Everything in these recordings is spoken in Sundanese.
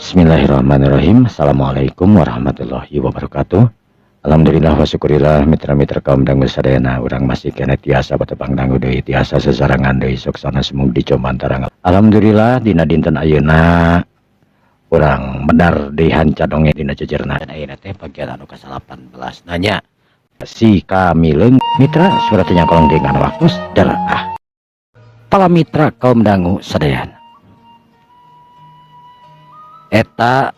Bismillahirrahmanirrahim. Assalamualaikum warahmatullahi wabarakatuh. Alhamdulillah wa syukurillah, mitra-mitra kaum dangu sadayana, urang masih keneh tiasa batepang dangu deui, tiasa sesarangan deui soksana sumug di comantarang. Alhamdulillah, dina dinten ayeuna urang medar deui hanca dongeng dina jejerna dan ayeuna teh bagian anu ka-18 nanya si Kamileung. Mitra, surat kolong dengan waktu ah para mitra kaum dangu sadayana, eta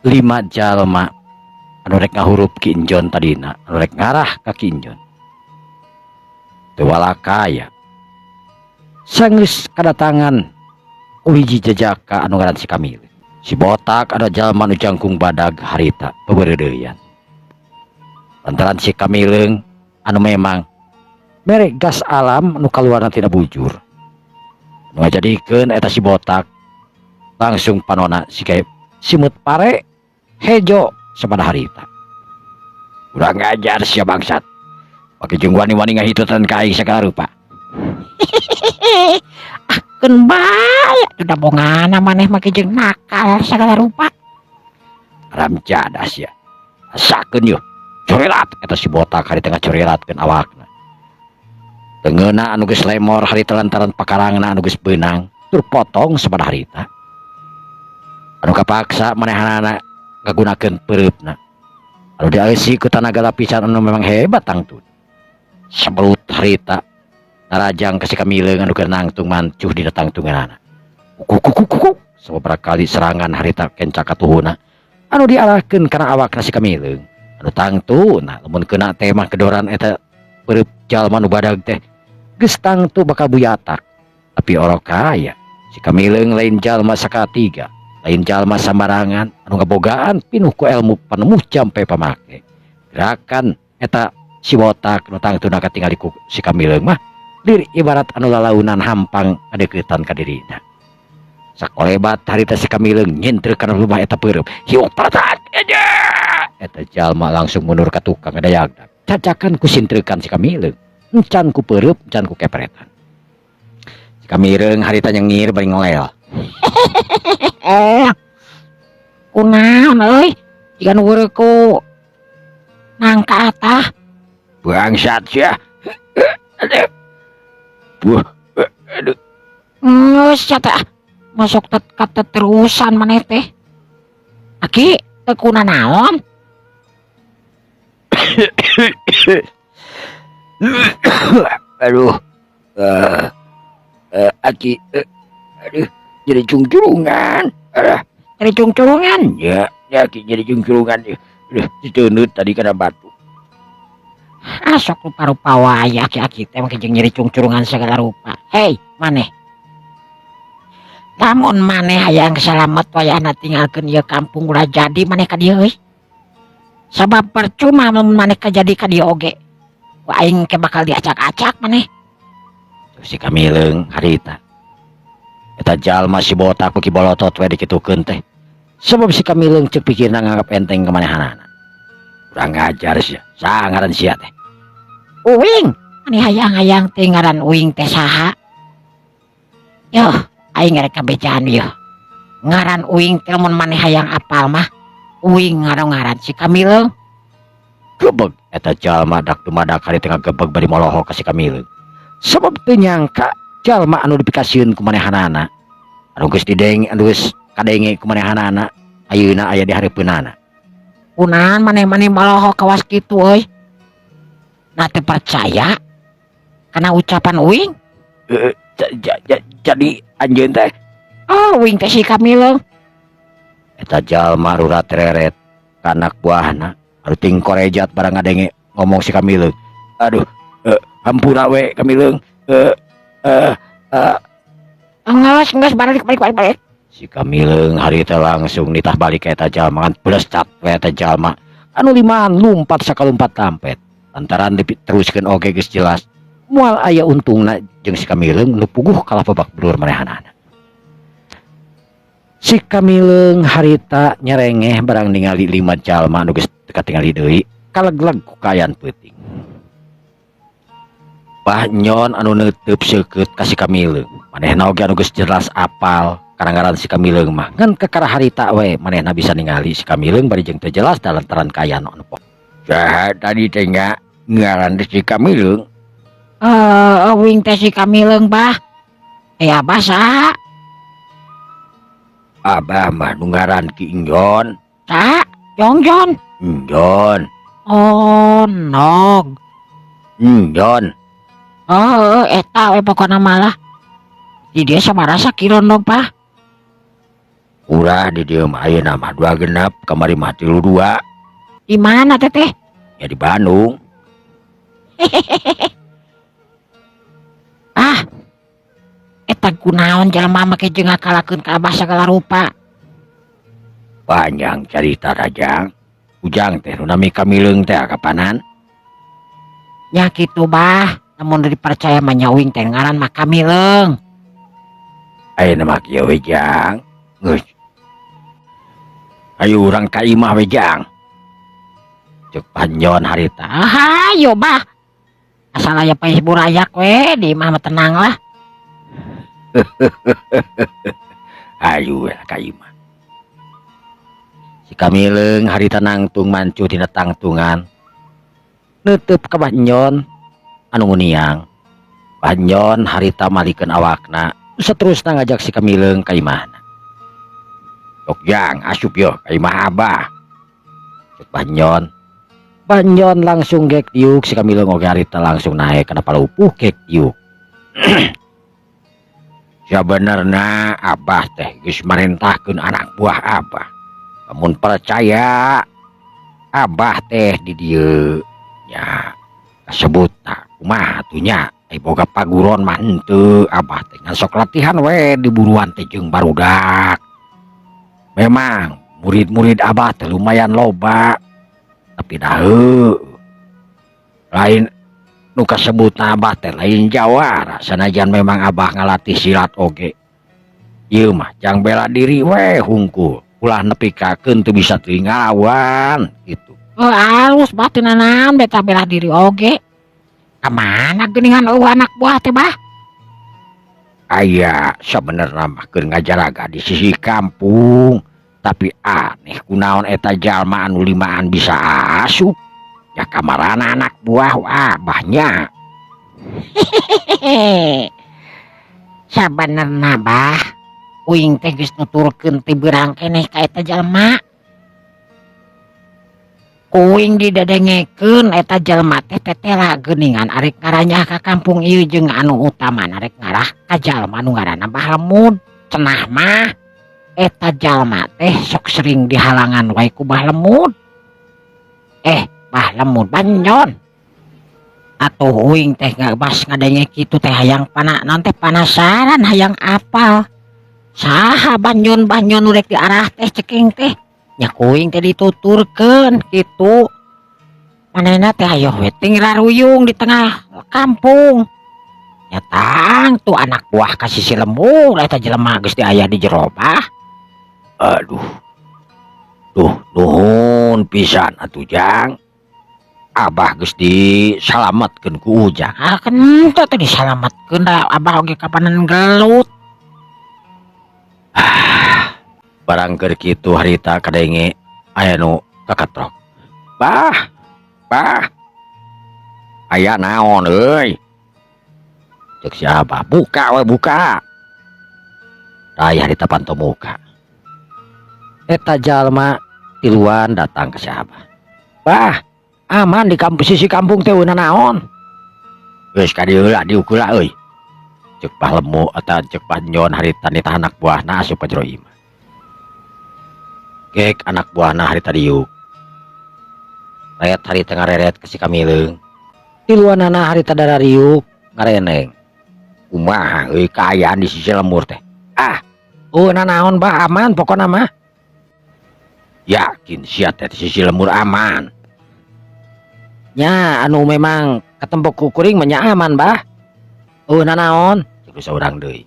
lima jalma anu rek ngahurup Ki Injon tadina, anu rek ngarah ka Ki Injon teu walakaya sanggeus kadatangan ku hiji jejaka anu ngaran si Kamil. Si botak ada jalma nu jangkung badag harita beberedeuyan lantaran si Kamileung anu memang mere gas alam nu kaluarna tina bujur nu ngajadikeun eta si botak langsung panona siga simeut pare hejo sabada harita. "Urang ngajar sia, bangsat! Pake jeung wani-wani ngahitutan ka aing sagala rupa." Ah, keun bae udah bongana maneh make jeung nakal segala rupa. "Haram jadah sia, asakeun yeuh!" Corelat eta si botak harita, ngacorelatkeun awakna. Tengeuna anu geus lemor harita lantaran pakarangna anu geus beunang tur potong sabada harita, anu kapaksa manehanana ngagunakeun peureupna anu dieusi ku tanaga lapisan anu memang hebat tangtun. Sabelut harita narajang ka si Kamileung anu keur nangtung mancuh dina tangtunganana. Kuk kuk kuk kuk. Sababaraha kali serangan harita kenca katuhuna anu diarahkeun kana awakna si Kamileung, anu tangtuna lamun kena teh mah kedoran eta peureub jalma nu badag teh geus tangtu bakal buyatak. Tapi orok kaya si Kamileung lain jalma sakatiga, lain jalma sambarangan anu ngabogaan pinuh ku ilmu panemu jampe pamake. Gerakan eta si botak nu tangtuna katingali ku si Kamileung mah lir ibarat anu lalaunan hampang ngadeuketan ka dirina. Sakolebat harita si Kamileung nyintrek kana rumah eta peureub hiuk paratak aja. Eta jalma langsung mundur ka tukang dayagna, cacakan ku sintrekan si Kamileung, encan ku peureub, encan ku kepretan. Si Kamileung harita nyengir bari ngolel. Eh, kunaon euy, jiga nu ku nangka atah? "Bangsat sia! Aduh. Buah, aduh." Geus sia teh ah. Masuk terusan maneh teh. Aki teu kuna naon? Aduh, aki, aduh, jadi cungcurungan. Aduh. Jadi cungcurungan? Ya, ya aki jadi cungcurungan. Aduh, diteunut tadi kena batu. Ah, sok rupa-rupa wae aki-aki teh make jeung nyeri cungcurungan segala rupa. Hei, maneh. Lamun maneh hayang salamet, wayahna tinggalkeun ieu kampung, ulah jadi maneh ka dieu euy. Sabab percuma lamun maneh kajadi ka dieu oge. Ku aing ke bakal diacak-acak maneh. Si Kamileung harita. Eta jalma si botak beuki bolotot we dikitukeun teh. Sebab si Kamileung ceuk pikirna nganggap enteng ka manehanana. "Urang ngajar sia, saha ngaran sia teh?" Uing, maneh hayang-hayang teh ngaran uing teh saha? Yoh, aing rek kabejaan yeuh. Ngaran uing teh lamun maneh hayang apal mah, uing ngaran si Kamileung. Gebeg eta jalma dak dumadak harita ngagebeg bari molohok ka si Kamileung. Sebab teu nyangka jalma anu dipikasieun ku manehanana, anu geus didenge, anu geus kadenge ku manehanana, ayeuna aya di hareupeunana. Kunaon maneh maneh molohok kawas kitu euy? Nah, teu percaya kana ucapan uing? Jadi anjeun teh? Oh, uing teh si Kamileung. Eta jalma rurat reret ka anak buahna anu tingkorejat barang ngadenge ngomong si Kamileung. "Aduh, hampura we, Kamileung." Eh, eh, eh. Geus, geus balik balik balik balik. Si Kamileung harita langsung nitah balik ka eta jalma, ngan blescat we eta jalma anu limaan lumpat sakalumpat tampet lantaran diteruskeun oge geus jelas moal aya untungna jeung si Kamileung nu puguh kalah babak belur manehanana. Si Kamileung harita nyerengeh barang ningali lima jalma anu geus teu katingali deui, kalegleg ku kaayaan peuting. Bah Nyon anu neuteub seukeut ka si Kamileung, manehna oge anu geus jelas apal. Karena ngaran si Kamileung mah ngan kakara harita we manehna bisa ningali si Kamileung bari jeung teu jelas da lantaran kaayaan anu poho. Saha tadi teh nya ngaran teh si Kamileung? Eh, uing teh si Kamileung, Bah. Eh, Abah saha? Abah mah nu ngaran Ki Engjon. Saha? Jongjon. Engjon. Oh, nog. Engjon. Oh, eta we pokona mah lah. Di dieu sabaraha sakilo nog, Bah? Ulah di dieu mah ayeuna mah 2,6, kamari mah 32. Di mana teteh? Ya di Bandung. Ah. Eta kunaon jelema make jeung ngakalakeun ka Abah sagala rupa. Panjang carita Rajang. Ujang teh nu nami Kamileung teh kapanan? Ya kitu, Bah. Lamun dipercaya mah nya uing teh ngaran mah Kamileung. Ayeuna mah kieu we, Jang. Geus. Ayo urang ka imah we, Jang. Ceuk Panjon harita. Ah, ayo, Bah. Asal aya paeh burayak we di imah mah tenang lah. Ayo we ka imah. Si Kamileung harita nangtung mancuh dina tangtungan. Neuteup ka Banjon anu nguniang. Banjon harita malikeun awakna saterusna ngajak si Kamileung ka imahna. Sok Jang asup yo ka imah Abah. Ceuk Banjon. Banjon langsung gek diuk, si Kamileung oge harita langsung naek kana palupuh gek diuk. Sabenerna Abah teh geus marentahkeun anak buah Abah. Lamun percaya Abah teh di dieu nya kasebutna kumaha atuh nya ai boga paguron mah henteu Abah teh ngan sok latihan we di buruan teh jeung barudak. Memang murid-murid Abah teh lumayan loba tapi dah heueuh lain nu kasebutna Abah teh lain jawara sanajan memang Abah ngalatih silat oge. Ieu mah jang bela diri we hungkul ulah nepikakeun teu bisa teuing ngalawan gitu. Oh, alus Bah teu nanaon beta bela diri oge. Ka mana geuningan eueuh anak buah teh, Bah? Aya sabenerna mah keur ngajaraga di sisi kampung. Tapi aneh kunaon eta jalma anu limaan bisa asup. Ya kamarana anak buah Abahnya. Hehehe. Sabenerna Bah, uing teh geus nuturkeun ti beurang keneh ka eta jalma. Kuing didadengekeun eta jalma teh tetela geuningan arek ngaranyah ka kampung ieu jeung anu utamana rek ngarah ka jalma nu ngaranna Bah Lemud. Cenah mah eta jalma teh sok sering dihalangan wae ku Bah Lemud. Bah Lemud Banjon. Atuh uing teh bas ngadenge kitu teh hayang pana naon teh panasaran hayang apal. Saha Banjon-banjon nu rek diarah teh ceking teh. Nya kuing teh dituturkeun kitu. Manehna teh hayoh we ting raruyung di tengah kampung. Nya tang tuh anak buah ka sisi lembur eta jelema geus diaya di jero bah. Aduh. Duh, nuhun pisan atuh Jang. Abah geus disalametkeun ku Ujang. Ah, kentu teh disalametkeun da Abah oge kapanan gelut. Ah, barang keur kitu harita kadenge aya nu kakatrok. Bah, bah. Aya naon euy? Ceuk si Abah, buka we buka. Aya harita panto muka. Eta jalma tiluan datang ke si Abah. Bah, aman di kampus sisi kampung teh eueuh naon. Geus ka dieu heula diuk heula euy. Ceuk Bah Lemu eta ceuk Banjon harita nitah anak buahna asup ka jero imah. Gek anak buahna harita diuk. Ret harita ngareret ka si Kamileung. Tiluanana harita darariuk ngareneng. Kumaha euy kaayaan di sisi lembur teh? Ah, eueuh naon bah aman pokona mah. Yakin sia teh di sisi lembur aman. Nya anu memang katempok ku kuring mah nya aman bah. Eueuh nanaon? Ceuk saurang deui.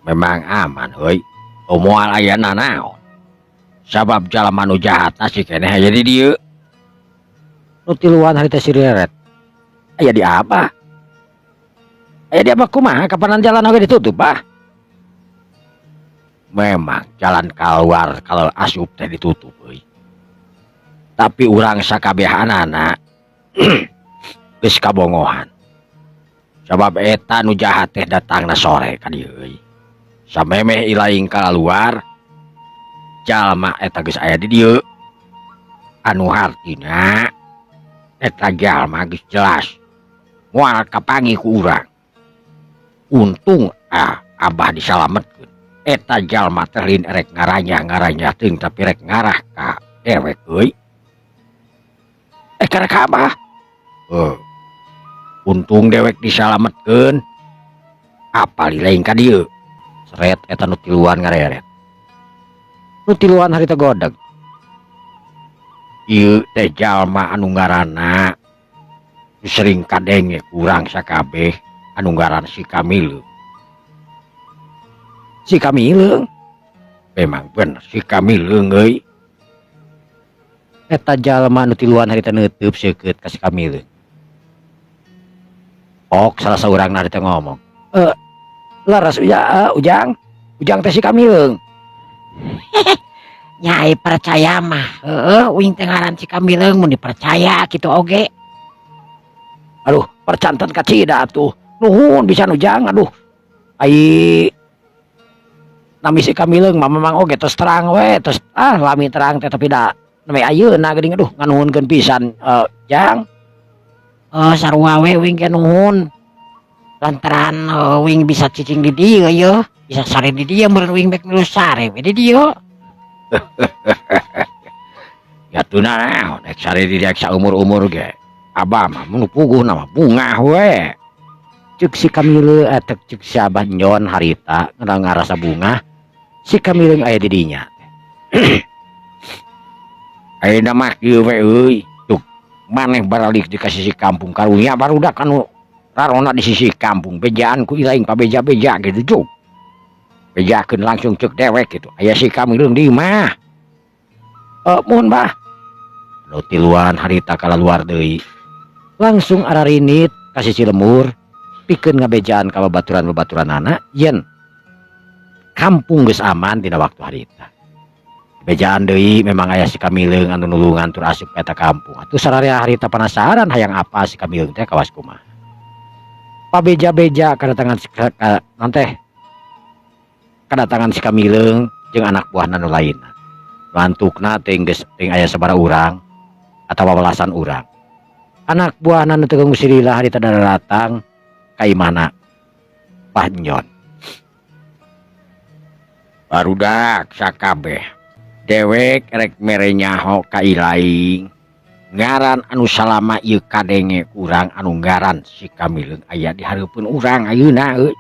Memang aman heuy. Moal aya nanaon. Sabab jalma nu jahat masih keneh aya di dieu. Nu tiluan harita si Reret. Aya di apa? Aya di apa kumaha kapanan jalan oge ditutup bah. Memang jalan keluar kalau asup teh ditutup euy. Tapi urang sakabehanana geus kabongohan. Sabab eta nu jahat teh datangna sore ka dieu euy. Samemeh ilaing kaluar jalma eta geus aya di dieu. Anu hartina eta jalma geus jelas moal kapanggih ku urang. Untung abah disalametkeun. Eta jalma teh lain erek ngaranyah-ngaranyah teuing tapi rek ngarah ka dewek euy. Karek ka abah. Untung dewek disalametkeun. Apal lain ka dieu. Seret eta nu tiluan ngareret. Nu tiluan harita godeg. Ieu teh jalma anu ngaranna sering kadenge kurang sakabeh anu ngaran si Kamileung. Si Kamileung? Memang bener si Kamileung euy. Eta jalma nu tiluan harita neuteub seukeut ka si Kamileung. Ok salah saurangna harita ngomong. Laras Ujang, Ujang teh si Kamileung. Nyai percaya mah, heeh, uing teh ngaran si Kamileung mun dipercaya kitu oge. Aduh, percanten kacida atuh. Nuhun pisan Ujang, aduh. Ai nami si Kamileung mah memang oge tos terang we, tos lami terang teh tapi da nami ayeuna geuning aduh nganuhunkeun pisan Jang. Oh, sarua we uing ge nuhun. Lantaran uing bisa cicing di dieu yeuh, bisa sare di dieu meureun uing bek milu sare we di dieu. Ya tuh naon rek sare di dieu saumur-umur ge. Abah mah mun puguh na mah bungah we. Ceuk si Kamileung eta ceuk si Abah Nyon harita ngarasa bungah si Kamileung aya di dinya. Ayeuna mah kieu we euy. Tuh maneh baralik di ka sisi kampung karunya barudak anu rarona di sisi kampung bejaan ku ilaing pabeja-beja gitu cuk. Bejakeun langsung ceuk dewek gitu. Aya si Kamileung di imah. Muhun bah. Nu tiluan harita kalaluar deui. Langsung ararinit ka sisi lembur pikeun ngabejaan ka babaturan-babaturanana yen kampung geus aman dina waktu harita. Bejaan deui memang aya si Kamileung anu nulungan tur asup ka eta kampung. Atuh sararea harita penasaran hayang apa si Kamileung teh kawas kumaha. Pabeja-beja kedatangan si teh kedatangan si Kamileung jeung anak buahna nu lainna. Lantukna teh geus teh aya sabaraha urang atawa belasan urang. Anak buahna nu teu ngusirila harita daratang ka imahna Panjon. Barudak sakabeh dewek rek mere nyaho ka ilaing ngaran anu salama ieu kadenge urang anu ngaran si Kamileung aya di hareupeun urang ayeuna euy.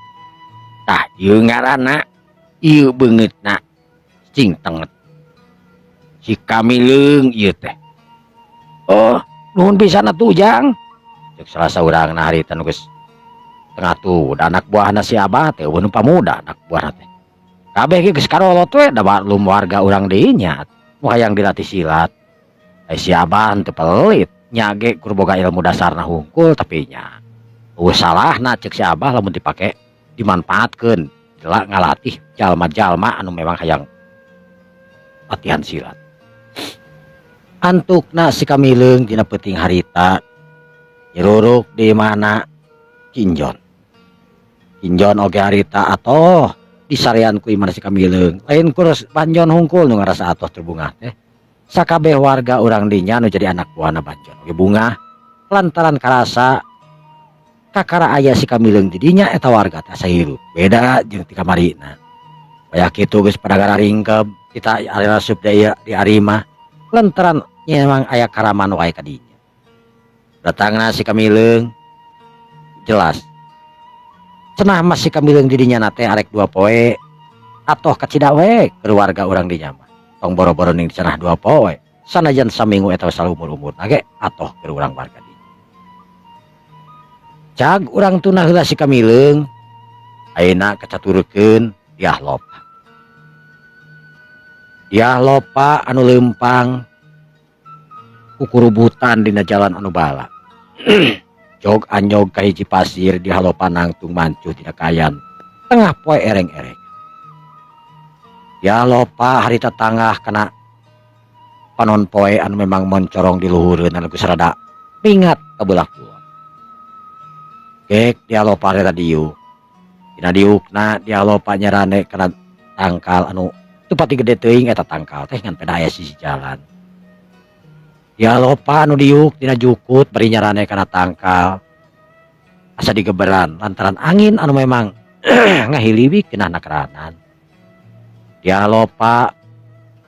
Tah ieu ngaranna ieu beungeutna cing tenget si Kamileung ieu teh. Oh, nuhun pisan atuh Ujang. Ceuk salah saurangna harita nu geus tengah tuh da anak buahna si Abah teh eueuh nu pamuda anak buahna teh. Kabeh ge geus karolot we da maklum warga urang deui nya nu hayang dilatih silat. Ai si Abah teu pelit nya ge kur boga ilmu dasarna hungkul tapi nya eueuh salahna ceuk si Abah lamun dipake dimanfaatkeun ngalatih jalma-jalma anu memang hayang latihan silat. Antukna si Kamileung dina peuting harita nyeruruk di mana Kinjon. Kinjon oge harita atoh disarean ku imah si Kamileung. Lain kur Banjon hungkul nu ngarasa atoh terbungah teh. Sakabeh warga urang dinya nu jadi anak buahna Banjon oge bungah lantaran karasa kakara aya si Kamileung di dinya eta warga teh asa hirup. Beda jeung ti kamarina. Kaya kitu geus pada gararingkeb kita asup deui di arimah lantaran memang aya karaman wae ka dinya. Datangna si Kamileung jelas. Cenah mah si Kamileung di dinya na teh arek 2 poe atoh kacida we keluarga urang dinya mah. Tong boro-boro ning cenah 2 poe. Sanajan saminggu eta saumur-umurna ge atoh keur urang warga dinya. Cag urang tunah heula si Kamileung ayeuna kacaturkeun Dyah Lopa. Dyah Lopa anu leumpang kukurubutan dina jalan anu bala. Jog anyog ka hiji pasir Dyah Lopa nangtung mancuh dina kayan tengah poe ereng-ereng. Dyah Lopa harita tangah kana panon poe anu memang moncorong di luhureun anu geus rada pingat ka beulah kulon. Gek Dyah Lopa harita diuk. Dina diukna Dyah Lopa nyarande kana tangkal anu teu pati gede teuing eta tangkal teh ngan peda aya sisi jalan. Dyah Lopa anu diuk dina jukut bari nyarande kana tangkal asa digeberan lantaran angin anu memang ngahiliwik geunahna keranan. Dyah Lopa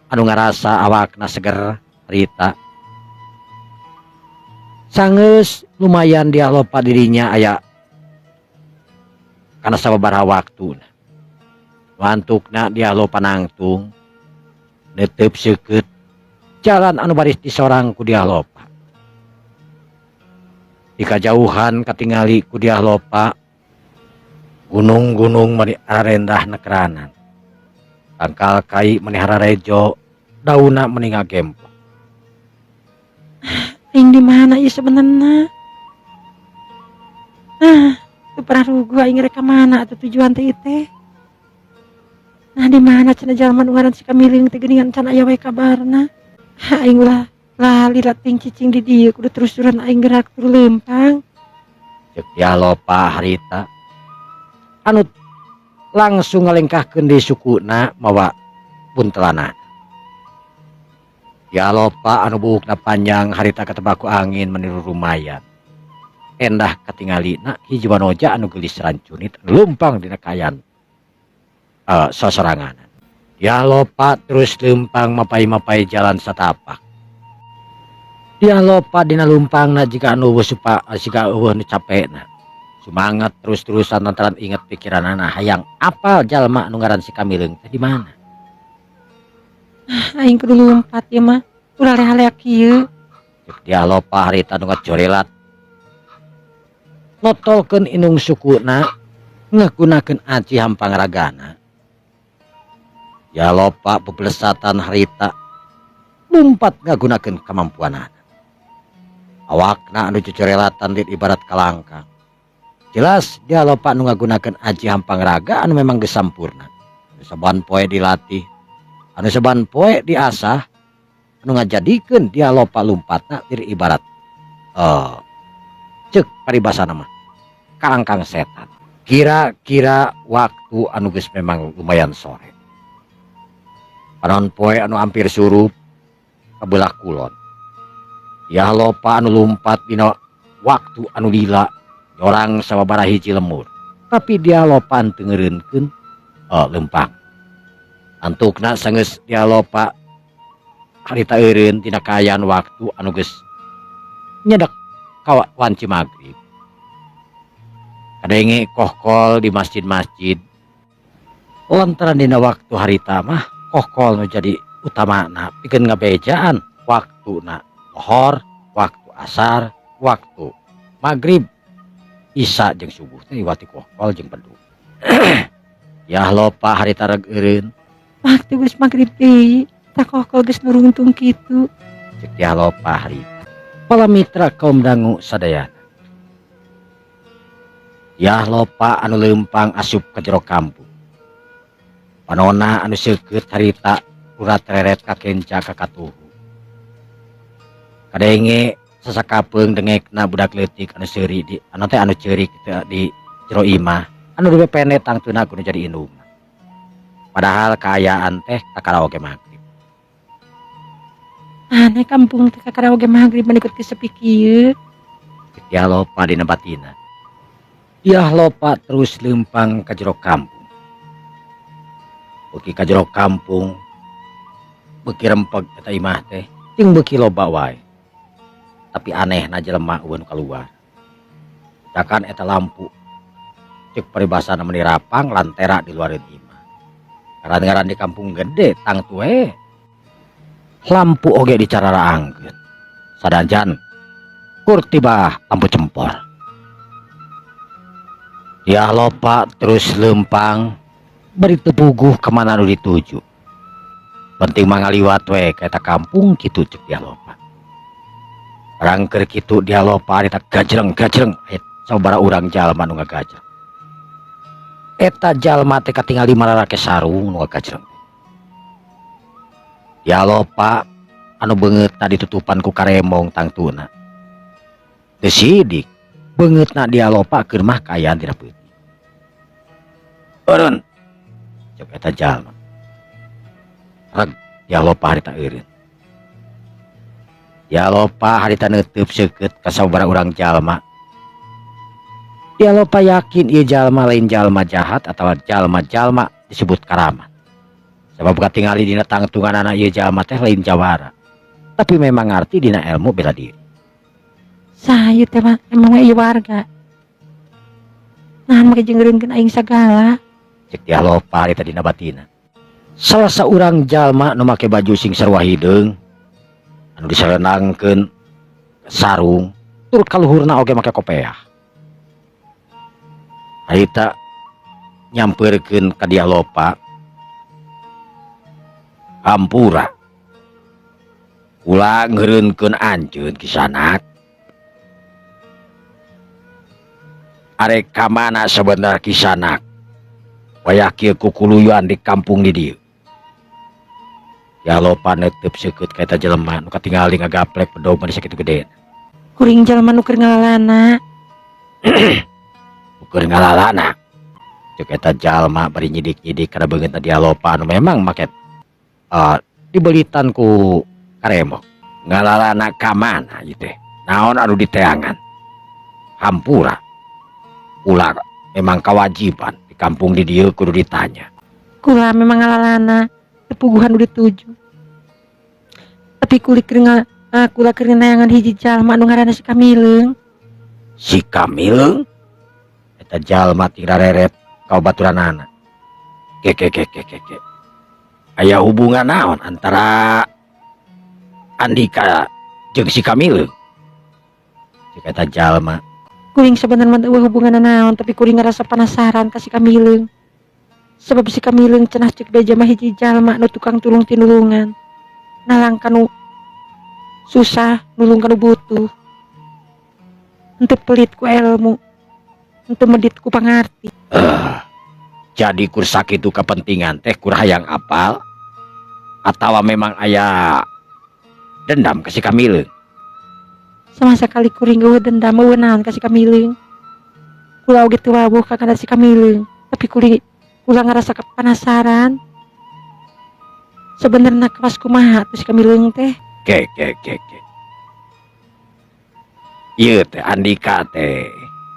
anu ngarasa awakna seger harita. Sanggeus lumayan Dyah Lopa dirinya aya kana sababaraha waktuna. Wantukna Dyah Lopa nangtung neuteup seukeut jalan anu baris disorang ku Dyah Lopa. Di kajauhan katingali ku Dyah Lopa gunung-gunung mani arendah nekeranan. Tangkal kai meni hararejo, daunna meni ngagempok. Aing di mana ieu sebenarna? Ah, teu pararuguh aing rek ka mana atuh tujuan teh ieu teh. Nah, di mana cenah jalma nu ngaran si Kamileung teh geuningan can aya wae kabarna. Aing ulah lali lah ting cicing di dieu kudu terus-terusan aing gerak tur leumpang. Ceuk Dyah Lopa harita anu langsung ngalengkahkeun deui sukuna mawa buntelana. Dyah Lopa anu buukna panjang harita katebak ku angin meni lumayan. Endah katingalina hiji wanoja anu geulis rancunit anu leumpang dina kaayaan sosoranganan. Dyah Lopa terus leumpang mapay-mapay jalan satapak. Dyah Lopa dina lumpangna jiga anu euweuh supa siga euweuh nu capena. Sumangat terus-terusan lantaran inget pikiranana hayang apal jalma anu ngaran si Kamileung teh di mana. Ah, aing kudu lumpat ieu mah. Ulah leha-leha kieu. Ceuk Dyah Lopa harita nu ngajorelat. Notolkeun indung sukuna ngagunakeun aji hampangragana. Dyah Lopa bebelesatan harita lumpat ngagunakeun kamampuanana. Awakna anu jojorelatan lit ibarat kalangkang. Jelas Dyah Lopa anu ngagunakeun aji hampangraga anu memang geus sampurna. Anu saban poe dilatih, anu saban poe diasah, anu ngajadikeun Dyah Lopa lumpatna lir ibarat ceuk paribasana mah kalangkang setan. Kira-kira waktu anu geus memang lumayan sore. Panon poe anu hampir surup ka beulah kulon. Dyah Lopa anu lumpat dina waktu anu lila nyorang sababaraha hiji lemur. Tapi Dyah Lopa teu ngeureunkeun leumpang. Antukna sanggeus Dyah Lopa harita eureun tina kaayaan waktu anu geus nyedek ka wanci magrib. Kadenge kohkol di masjid-masjid. Lantaran dina waktu harita mah kohkol nu jadi utamana pikeun ngabejaan waktuna lohor, waktu asar, waktu magrib, isya jeung subuh teh liwati kohkol jeung bedug. Dyah Lopa harita reg eureun. Waktu geus magrib deui, tah kohkol geus nurungtung kitu. Ceuk Dyah Lopa harita. Para mitra kaum dangu sadayana. Dyah Lopa anu leumpang asup ka jero kampung. Panona anu seukeut harita urat reret kakenca ka katuhu. Kadenge sasakapeung dengekna budak leutik anu seuri di anu teh anu ceurik teh di jero imah anu dipepende tangtuna kudu jadi indungna. Padahal kaayaan teh kakara oge magrib. Aneh kampung teh kakara oge magrib meni ke sepi kieu. Ceuk Dyah Lopa dina batina. Dyah Lopa terus leumpang ka jero kampung. Beuki ka jero kampung, beuki rempeg eta imah teh jeung beuki loba wae. Tapi anehna jelema euweuh nu kaluar. Cakan eta lampu ceuk paribasana meni rapang lantera di luareun imah. Ngaran-ngaran di kampung gede tangtu we. Lampu oge dicararaangkeun. Sadajan kur tibah lampu cempor. Dyah Lopa terus leumpang bari teu puguh ka mana nu dituju. Penting mah ngaliwat we ka eta kampung kitu ceuk Dyah Lopa. Barang keur kitu Dyah Lopa harita gajreng-gajreng aya sababaraha urang jalma nu ngagajreng. Eta jalma teh katingali mararake sarung nu ngagajreng. Dyah Lopa anu beungeutna ditutupan ku karemong tangtuna. Teu sidik beungeutna Dyah Lopa keur mah kaayaan dina peuting. "Eureun," cek eta jalma. Reg Dyah Lopa harita eureun. Dyah Lopa harita neuteub seukeut ka sababaraha urang jalma. Dyah Lopa yakin ieu jalma lain jalma jahat atawa jalma-jalma disebut karamat. Sabab katingali dina tangtunganana ieu jalma teh lain jawara. Tapi memang ngarti dina ilmu bela diri. Saha ieu teh mah emang ieu warga? Naha make jeung ngeureunkeun aing sagala? Cek Dyah Lopa harita dina batina. Salah saurang jalma nu make baju sing sarua hideung anu disarenangkeun sarung tur kaluhurna oge make kopeah. Harita nyampeurkeun ka Dyah Lopa. "Hampura. Kula ngeureunkeun anjeun, Kisanak. Arek ka mana sebenerna Kisanak? Wayah kieu kukuluyuan di kampung di dieu?" Dyah Lopa neuteub seukeut ka eta jelema nu katingali ngagaplek bedog mah sakitu gedena. Kuring jalma nu keur ngalalana. "Nu keur ngalalana?" cek eta jalma bari nyidik-nyidik kana beungeutna Dyah Lopa anu memang make dibelitan ku karemong. "Ngalalana ka mana ieu teh? Naon anu diteangan? Hampura. Kula memang kewajiban di kampung di dieu kudu ditanya." Kula memang ngalalana teu puguhan nu dituju. Tapi kuli keur kula keur neangan hiji jalma anu ngaranna si Kamileung. "Si Kamileung?" Eta jalma ting rareret ka baturanana. "Ke ke ke ke ke ke. Aya hubungan naon antara Andika jeung si Kamileung?" cek eta jalma. Kuring sebenarnya mah euweuh hubungan naon, tapi kuring ngerasa penasaran ka si Kamileung. Sebab si Kamileung cenah cek beja mah hiji jalma nu tukang tulung tinulungan. Nalang kanu susah, nulung kanu butuh. Henteu pelit ku ilmu, henteu medit ku pangarti. Jadi kur sakitu kepentingan teh kur hayang apal atawa memang aya dendam ka si Kamileung? Sama sekali kuring euweuh dendam, euweuh naon ka si Kamileung. Kula oge teu wawuh ka kana si Kamileung, tapi kula ngerasa penasaran. Sebenarnya kawas kumaha tuh si Kamileung teh? Ke ke ke ke. Ieu teh Andika teh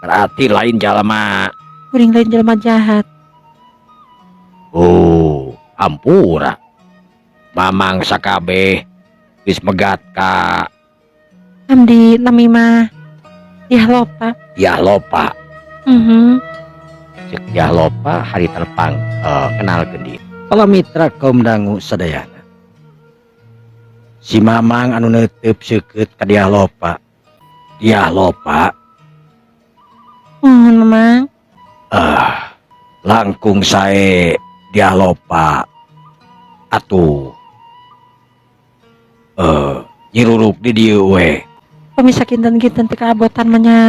berarti lain jalma. Kuring lain jalma jahat. Oh, hampura. Mamang sakabeh geus megat ka Abdi nami mah Dyah Lopa. Dyah Lopa. Mhm. Cek Dyah Lopa hari terpang kenalkeun diri. Para mitra kaum dangu sadayana. Si Mamang anu neuteub seukeut ka Dyah Lopa. "Dyah Lopa." Muhun, Mamang. Ah, langkung sae Dyah Lopa atuh nyiruruk di dieu we. Pami sakinten-kinten teu kaabotan mah nya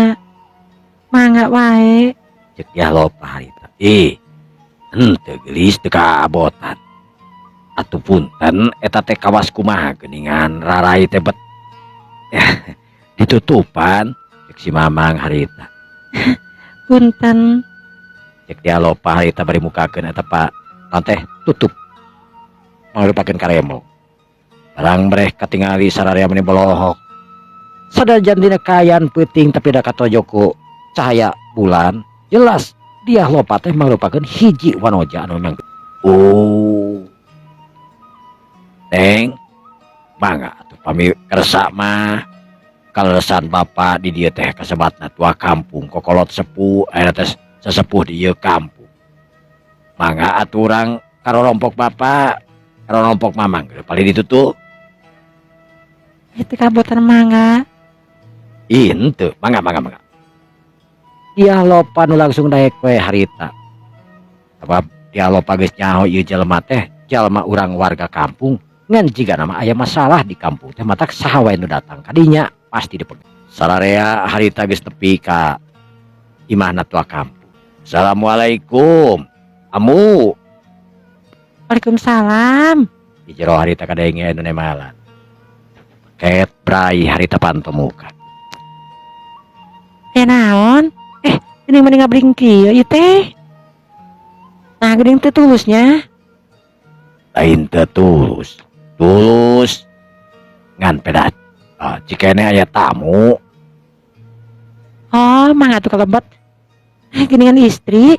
mangga wae. Cek Dyah Lopa harita. "Ih, henteu, geulis, teu kaabotan. Atuh punten, eta teh kawas kumaha geuningan rarai teh bet ditutupan," cek si Mamang harita. Punten. Cek Dyah Lopa harita bari mukakeun eta pa naon teh tutup mangrupakeun karemo. Barang breh katingali sararea meni bolohok. Sadajan dina kaayaan peuting tapi da katojo ku cahaya bulan jelas Dyah Lopa teh mangrupakeun hiji wanoja anu memang. "Oh. Neng, mangga atuh pami kersa mah. Kaleresan Bapak di dieu teh kasebatna tua kampung, kokolot sepuh, ayeuna teh sesepuh di ieu kampung. Mangga atuh urang karorompok Bapak, karorompok Mamang, paling ditutup." Itu kabotan mangga. Ih, henteu, mangga mangga mangga. Dyah Lopa nu langsung daek we harita. Sebab Dyah Lopa geus nyaho ieu jelema teh jalma urang warga kampung ngan jigana mah aya masalah di kampung teh matak saha wae nu datang kadinya pasti dipegang. Sararea harita geus tepi ka imahna tua kampung. "Assalamualaikum. Amu." Waalaikumsalam. Di jero harita kadenge anu nemalan. Ket brai harita pantemukan. Aya naon? Geuning mani ngabring kieu ieu teh. Nah, geuning teu tulusnya. Lain teu tulus. Tulus. Ngan pedat. Ah, cikene aya tamu. Oh, mangga atuh kalebet. Geuningan istri.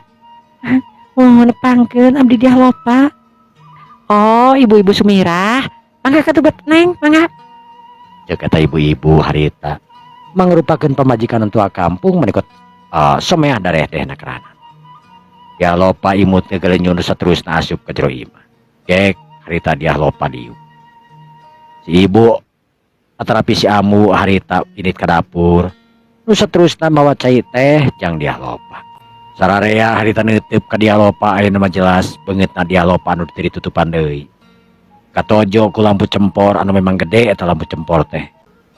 Muhun nepangkeun abdi Diah Lopa. Oh, ibu-ibu Sumirah. Mangga katubet Neng, mangga. Ceuk eta ibu-ibu harita mangrupakeun pamajikan tua kampung menikot someah darehdehna kerana. Diah Lopa imut ngegelenyun saterusna asup ka jero imah. Gek harita Diah Lopa diuk. Si ibu atarapi si amu harita init ka dapur. Nu saterusna mawa cai teh jang Diah Lopa. Sararea harita neuteup ka Diah Lopa ayeuna mah jelas beungeutna Diah Lopa anu teu ditutupan deui. Katojo ku lampu cempor anu memang gede eta lampu cempor teh.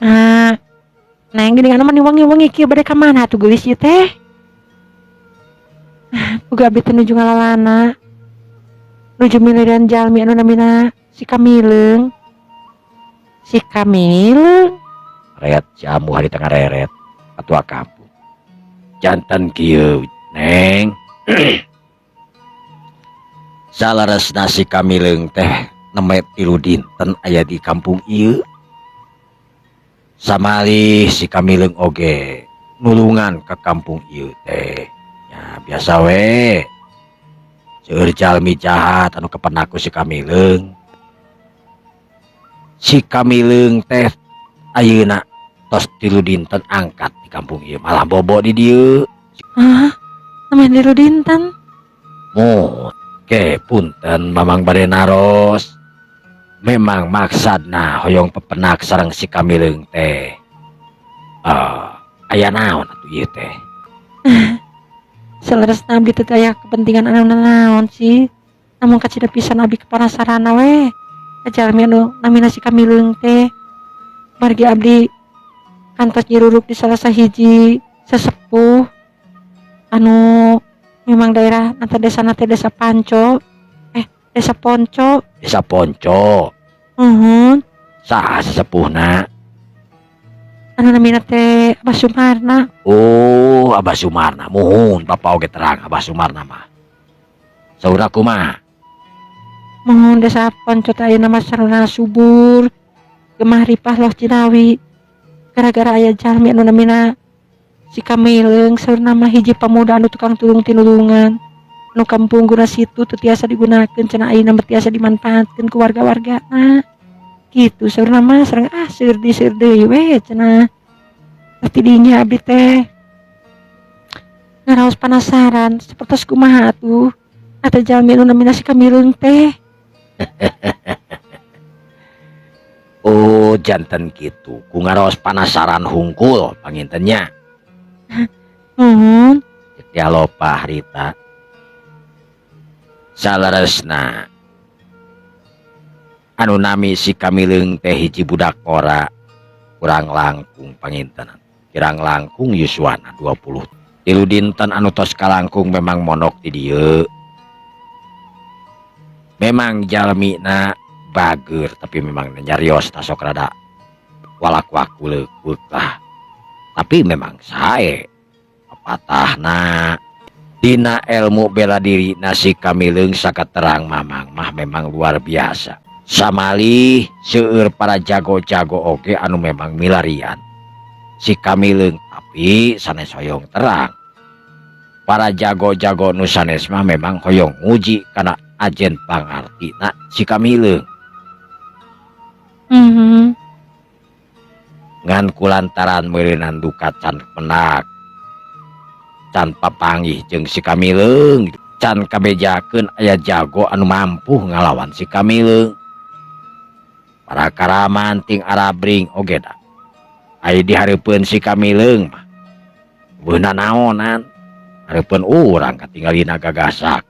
Ah, Neng geuningan mah wangi-wangi kieu bade ka mana atuh geulis ieu teh? Boga abdi teh nuju ngalalana. Nuju milarian jalmi anu namina si Kamileung. Si Kamileung. Ret si amu harita ngareret katua kampung. Janten kieu Neng. Salaresna si Kamileung teh nembe 3 dinten aya di kampung ieu. Samalih si Kamileung oge nulungan ka kampung ieu teh. Ya biasa we. Seueur jalmi jahat anu kepenak ku si Kamileung. Si Kamileung teh ayeuna tos 3 dinten angkat di kampung ieu malah bobo di dieu. Hah? Nembe 3 dinten? Mut, ke punten mamang bade naros. Memang maksadna hoyong pepenak sareng si Kamileung teh. Aya naon atuh ieu teh? Saleresna abdi teh aya kepentingan anu nanaon sih. Namun kacida pisan abdi kepanasaran we. Ka jalmi anu namina si Kamileung teh. Margi abdi kantos nyiruruk di salah sahiji sesepuh anu memang daerah nanti desa nanti desa Panco, desa Ponco. Desa Ponco. Uhun. Saha sesepuhna? Anu namina teh Abah Sumarna. Oh, Abah Sumarna. Muhun bapak oge terang Abah Sumarna mah. Saur kumaha? Muhun desa Ponco teh ayeuna mah sarana subur. Gemah ripah loh Cinawi. Gara-gara aya jalmi anu namina si Kamileung saurna mah hiji pemuda anu tukang tulung tinulungan. Anu kampung guna situ teu tiasa digunakeun cenah ayeuna mah tiasa dimanfaatkeun ku warga-wargana. Kitu saurna mah sareng seur di seur deui we cenah. Tapi dinya abdi teh ngaraos penasaran sapertos kumaha atuh eta jalmi anu namina si Kamileung teh. Oh, janten kitu. Ku ngaraos panasaran hungkul pangintennya. Muhun. Diah Lopa harita. Saleresna anu nami si Kamileung teh hiji budak ora kurang langkung pangintenan. Kirang langkung yuswana 20. 3 dinten anu tos kalangkung memang monok di dieu. Memang jalmina bager tapi memang nyarios sok rada walak-waku leukeut lah. Tapi memang sae papatahna dina ilmu bela diri nasi Kamileung sakaterang mamang mah memang luar biasa. Samalih seueur para jago-jago oge anu memang milarian si Kamileung tapi sanes hoyong terang. Para jago-jago nu sanes mah memang hoyong nguji kana ajen pangartina si Kamileung. Ngan kulantaran meureunan duka can penak can papanggih jeung si Kamileung can kabejakeun aya jago anu mampu ngalawan si Kamileung. Para karaman ting arabring oge da aya di hareupeun si Kamileung mah beuna naonan hareupeun urang katinggalina gagasak.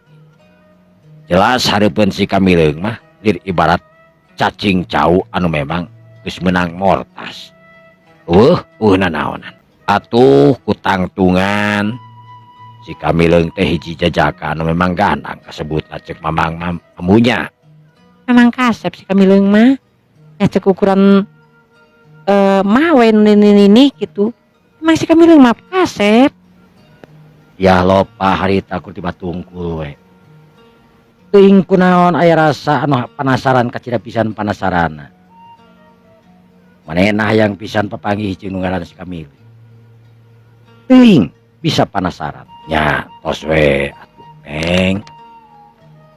Jelas hareupeun si Kamileung mah lir ibarat cacing cau anu memang geus meunang mortas. Eueuh nanaonan. Atuh kutangtungan si Kamileung teh hiji jajaka anu memang gandang kasebutna ceuk mamang amunya. Memang kasep si Kamileung mah. Ya cek ukuran mah we nu nini gitu. Emang si Kamileung mah kasep. Ya lopa harita ku tiba tungkul we. Teuing kunaon aya rasa anu penasaran kacida pisan panasarana. Manehna hayang pisan papanggih jeung nu ngaranna si Kamileung. Teuing bisa penasaran. Nya tos we atuh Neng.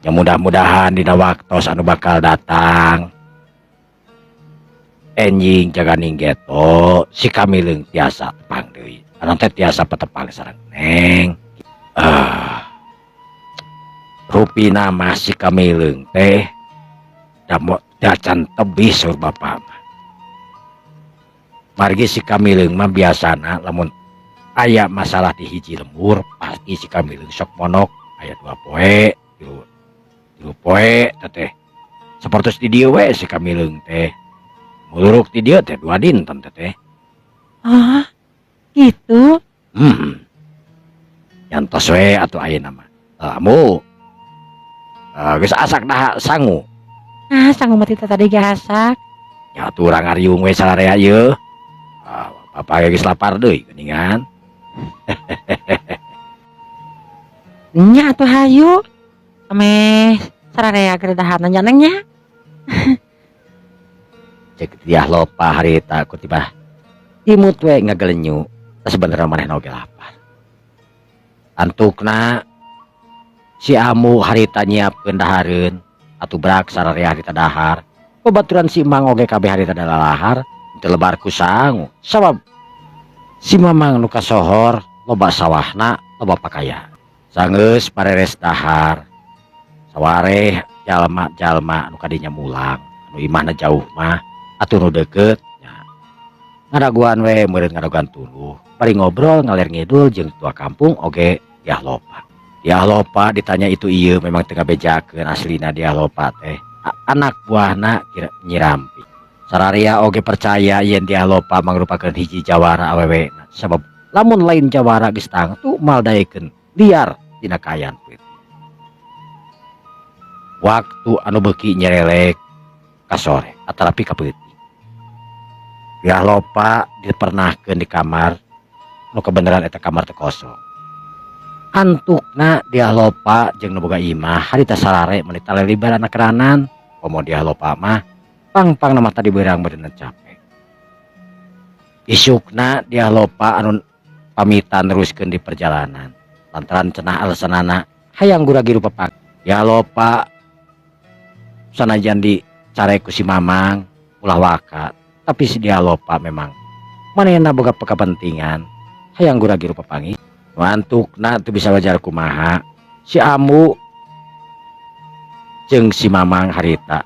Ya mudah-mudahan dina waktos anu bakal datang. Enjing jaganing geto si Kamileung tiasa tepang deui. Anu teh tiasa patepang sareng Neng. Rupina mah si Kamileung teh dacan tebih saur bapa mah. Margi si Kamileung mah biasana lamun aya masalah di hiji lembur pasti si Kamileung sok monok aya 2 poe, 3 poe teteh. Sapertos di dieu we si Kamileung teh. Muluruk di dieu teh 2 dinten teteh. Ah, gitu. Yantos we atuh ayeuna mah. Amu. Geus asak dah sangu. Ah, sangu mah teh tadi ge asak. Ya atuh urang ngariung we sararea ieu. Bapak ge geus lapar deui geuningan. Nya atuh hayu. Ameh sararea geredahan nya Neng nya. Cek Diah Lopa harita ku tibah imut we ngagelenyu. Tah sebenarnya manehna oge lapar. Antukna si Amu harita nyiapkeun dahareun atuh brak sararea harita dahar. Babaturan si Mang oge kabeh harita dalalahar teu lebar ku sangu. Sabab si Mamang nu kasohor loba sawahna, loba pakaya. Sanggeus pareres dahar. Sawareh jalma-jalma nu kadinya mulang, nu imahna jauh mah atuh nu deukeut nya. Ngadaguan we meureun ngadaguan tunduh. Bari ngobrol ngaler ngidul jeung tua kampung oge Diah Lopa. Diah Lopa ditanya itu ieu memang teu ngabejakeun aslina Diah Lopa teh. Anak buahna kira nyirampi. Sararia oge percaya yen Diah Lopa mangrupakeun hiji jawara awewena. Sabab lamun lain jawara geus tangtu moal daekeun liar dina kaayaan peuting. Waktu anu beuki nyerelek ka sore atarapi ka peuting. Diah Lopa dipernahkeun di kamar nu kebenaran eta kamar teh kosong. Antukna Diah Lopa jeung nu boga imah harita sarare meuni talelibar anak keranan. Komo Diah Lopa mah pang-pang mah tadi beurang beuneu capek. Isukna Diah Lopa anu pamitan neruskeun di perjalanan. Lantaran cenah alasanana hayang gura-giru papak. Diah Lopa sanajan dicare ku si Mamang ulah waka, tapi si Diah Lopa memang manehna boga kepentingan hayang gura-giru papanggih. Antukna teu bisa wajar kumaha si Amu jeung si Mamang harita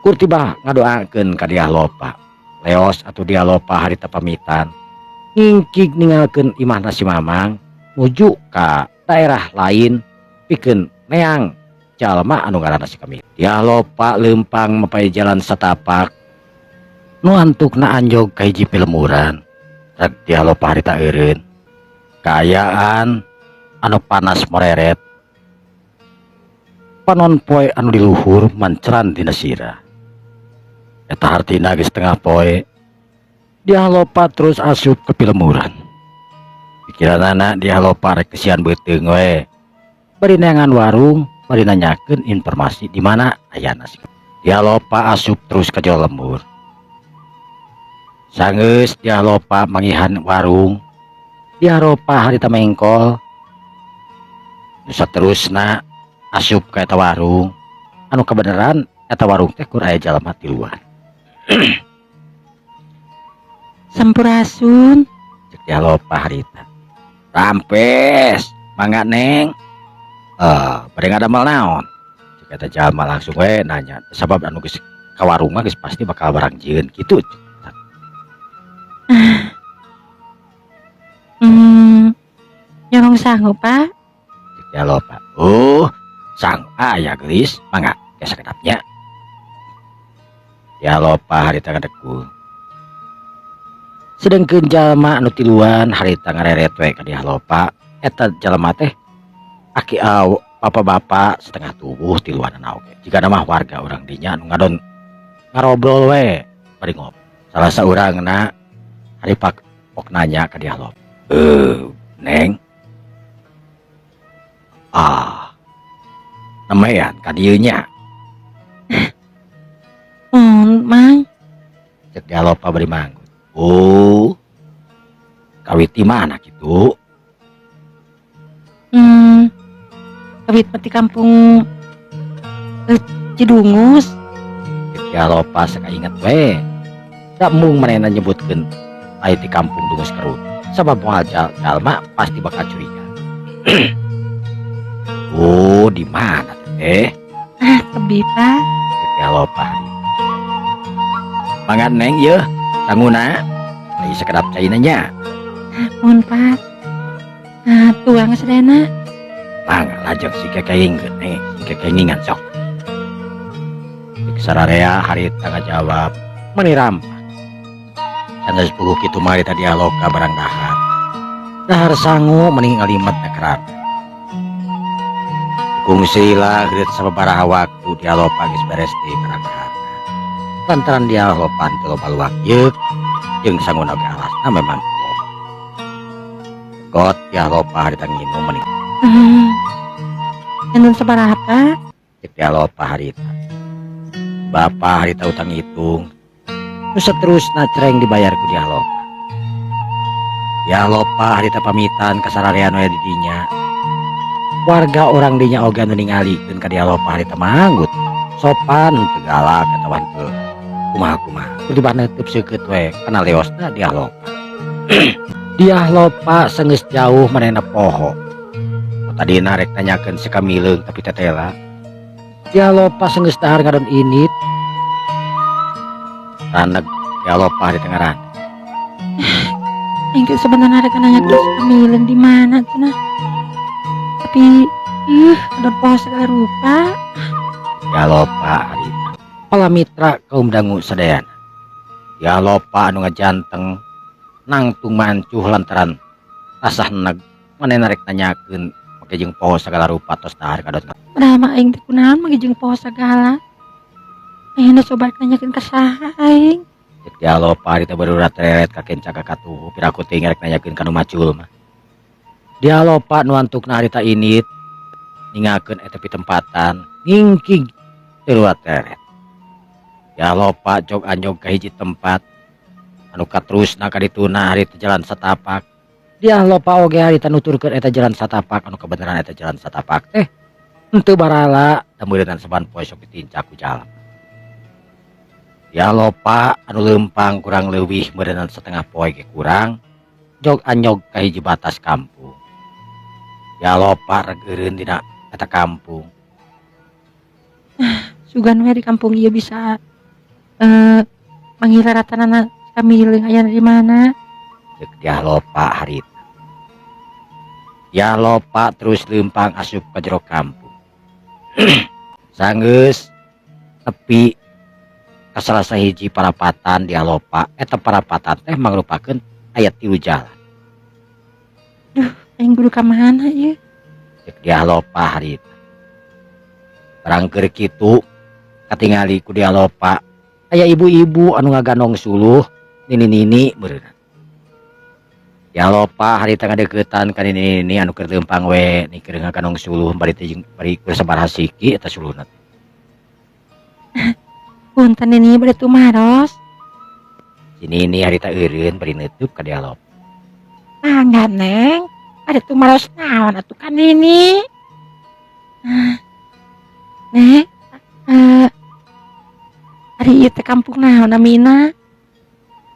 kur tibah ngadoakeun ka Diah Lopa. Leos atuh Diah Lopa harita pamitan ngingkig ninggalkeun imahna si Mamang nuju ka daerah lain pikeun neang jalma anu ngaranna si Kamileung. Diah Lopa leumpang mapay jalan satapak nu antukna anjog ka hiji pilemuran. Rek Diah Lopa harita eureun. Kaayaan anu panas moreret panon poe anu di luhur manceran dina sirah. Eta hartina geus tengah poe. Diah Lopa terus asup ke pilemuran. Pikiranana Diah Lopa rek kesian beuteung we. Bari neangan warung, bari nanyakeun informasi di mana ayana si Diah Lopa asup terus ka jero lembur. Sanggeus Diah Lopa mangihan warung, Diah Lopa harita mengkol. Nu saterusna asup ka eta warung, anu kabeneran eta warung teh kur aya jalma tiluan. Sampurasun. Cek Diah Lopa harita. Rampes, mangga Neng. Bade ngadamel naon? Cek eta jalma langsung we nanya. Sabab anu geus ka warung mah geus pasti bakal barang jieun kitu. Nyolong sangu, Pak. Cek Diah Lopa. Oh, sang aya geulis, mangga ke sakedapnya. Diah Lopa harita ngadegul. Sedengkeun jalma anu tiluan harita ngareret we ka Diah Lopa, eta jalma teh aki Bapak-bapak setengah tubuh tiluanana oge. Jigana mah warga urang dinya anu ngadon ngarobrol we bari ngopi. Salah saurangna harita pok nanya ka Dyah Lopa. "Eh, Neng. Ah. Nemean ka dieu nya?" Muhun, Mang. Cek Dyah Lopa bari manggut. "Oh. Kawit di mana kitu?" Kawit mah ti kampung Cidungus. Cek Dyah Lopa sakainget we. Da embung manehna nyebutkeun aya di kampung Dungus Kerut. Sabab moal jalma pasti bakal curiga. "Oh, di mana teh?" Ah, tebi, Pak. Cek Dyah Lopa. "Mangga, Neng, yeuh sanguna. Aya sakedap caina nya." Muhun, Pak. Ah, tuang sadayana. "Mangga lajeng si kekengingkeun, Neng, si kekengingan sok." Cek sararea harita ngajawab meuni rampak. Sanggeus puguh kitu mah harita Dyah Lopa barang dahar. Dahar sangu mending ngalimet na keran. Kungsi lah heureut sababaraha waktu Dyah Lopa geus beres deui barang daharna. Lantaran Dyah Lopa teu loba luak yeuk jeung sanguna oge alasna memang loba. Got Dyah Lopa harita nginum mending. Janten sabaraha, Pak? Cek Dyah Lopa harita. Bapak harita utang hitung. Nu saterusna cereng dibayar ku Dyah Lopa. Dyah Lopa harita pamitan ka sararea nu aya di dinya. Warga orang dinya oge anu ningalikeun ka Dyah Lopa harita manggut. Sopan teu galak atawa henteu kumaha-kumaha. Kudu neuteub seukeut we kana leosna Dyah Lopa. Dyah Lopa sanggeus jauh manehna poho. Tadina rek nanyakeun si Kamileung tapi tetela. Dyah Lopa sanggeus dahar ngadon init. Raneg Dyah Lopa di tengaran. Aing teh sebenarnya rek nanyakeun si Kamileung di mana cenah. Tapi ih, ada poho segala rupa. Dyah Lopa harita. Pala mitra kaum dangu sadayana. Dyah Lopa anu ngajanteng nangtung mancuh lantaran rasah neg manehna rek nanyakeun make jeung poho sagala rupa tos dahar ngadon. Padahal mah aing teh kunaon make jeung poho sagala. Aing coba nanyakeun ka saha aing? Cek Dyah Lopa harita barurat reret ka kenca ka katuhu piraku teuing rek nanyakeun ka nu macul mah. Dyah Lopa nu antukna harita init ningakeun eta pitempatan ngingking teu reret. Dyah Lopa jog anjog ka hiji tempat anu katrusna ka dituna harita jalan satapak. Dyah Lopa oge harita nuturkeun eta jalan satapak anu kebenaran eta jalan satapak teh henteu barala da meureunnan saban poe sok ditincak ku jalma. Dyah Lopa anu leumpang kurang leuwih meureunnan setengah poe ge kurang jog anyog ka hiji batas kampung. Dyah Lopa rek eureun dina eta kampung. Sugan we di kampung ieu bisa manggil ratanana Kamileung aya di mana? Cek Dyah Lopa harita. Dyah Lopa terus leumpang asup ka jero kampung. Sanggeus tepi ka salah sahiji parapatan Dyah Lopa, eta parapatan teh mangrupakeun aya tilu jalan. Duh, aing kudu ka mana ieu? Cek Dyah Lopa harita. Barang keur kitu katingali ku Dyah Lopa aya ibu-ibu anu ngagandong suluh nini-nini meureunna. Dyah Lopa harita ngadeukeutan ka nini-nini anu keur leumpang we ni keur ngagandong suluh bari teh jeung bari keur sabaraha siki eta suluhna. Punten, Nini, bade tumaros. Si Nini harita eureun bari neutup ka Dyah Lopa. Mangga, Neng. Bade tumaros naon atuh ka Nini? Ah. Nek, ari ieu teh kampung naon namina?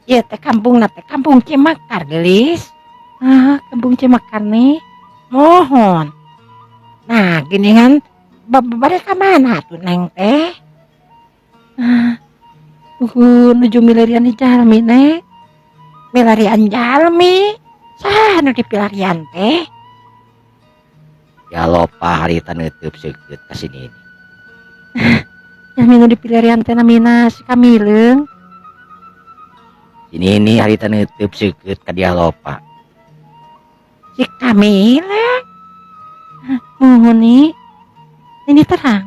Ieu teh kampungna teh Kampung Cimekar, Geulis. Ah, Kampung Cimekar nih. Muhun. Nah, geuningan bade ka mana atuh Neng teh? Ah, nuhun nuju milarian jalmi, Nek. Milarian jalmi? Saha nu dipilarian teh? Dyah Lopa harita neutup seukeut ka si Nini. Jalmi nu dipilarian teh namina si Kamileung. Si Nini harita neutup seukeut ka Dyah Lopa. Si Kamileung? Muhun nih. Nini terang.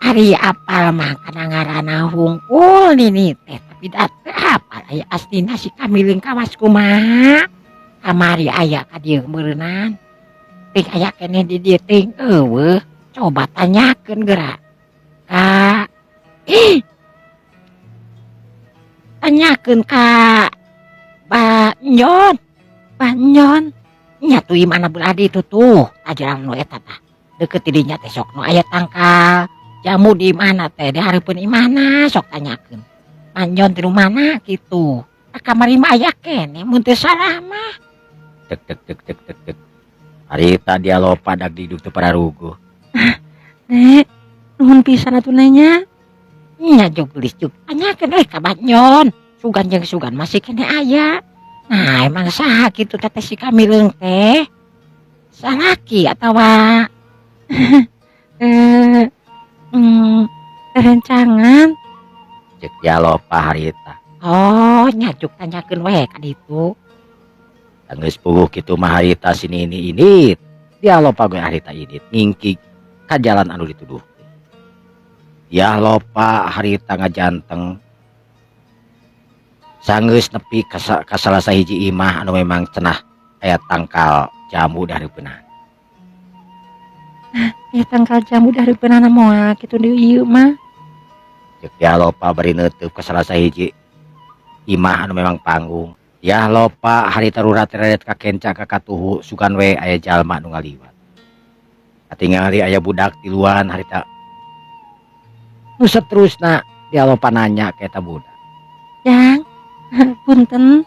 Ari apal mah kana ngaranna hungkul nini teh, tapi da teu apal aya aslina si Kamileung kawas kumaha. Kamari aya ka dieu meureunan. Ting aya keneh di dieu ting eueuh. Coba tanyakeun geura ka ih tanyakeun ka Banyon. Banyon. Nya tuh imahna belah ditu tuh, ajaran nu eta tah. Deukeut ti dinya teh sok nu aya tangkal jamu di imahna teh di hareupeun imahna sok tanyakeun. Banyon ti nu mana kitu. Da kamari mah aya keneh mun teu salah mah. Tek tek tek tek tek tek. Harita dia lopa dag diduk teu pararuguh. Nek, nuhun pisan atuh nanya. Nya jug gelis jug tanyakeun euy ka Banyon. Sugan jeung sugan masih keneh aya. Nah, emang saha kitu teh si Kamileung teh? Salaki atawa Rencangan. Cek dia lopa harita. Oh, nya juk tanyakeun we ka ditu. Geus puguh kitu mah harita si Nini indit. Dia lopa ge harita indit ngingkig ka jalan anu dituduh. Dia lopa harita ngajanteng sanggeus nepi ka salah sahiji imah anu memang cenah aya tangkal jambu di hareupeunana. Aya tangkal jambu di hareupeunana moal kitu deui ieu mah. Cek dia lopa bari neuteub ka salah sahiji imah anu memang panggung. Dia lopa harita rurat reret ka kenca ka katuhu sugan we aya jalma nu ngaliwat. Katingali aya budak tiluan harita. Nu saterusna dia lopa nanya ka eta budak. Jang, punten.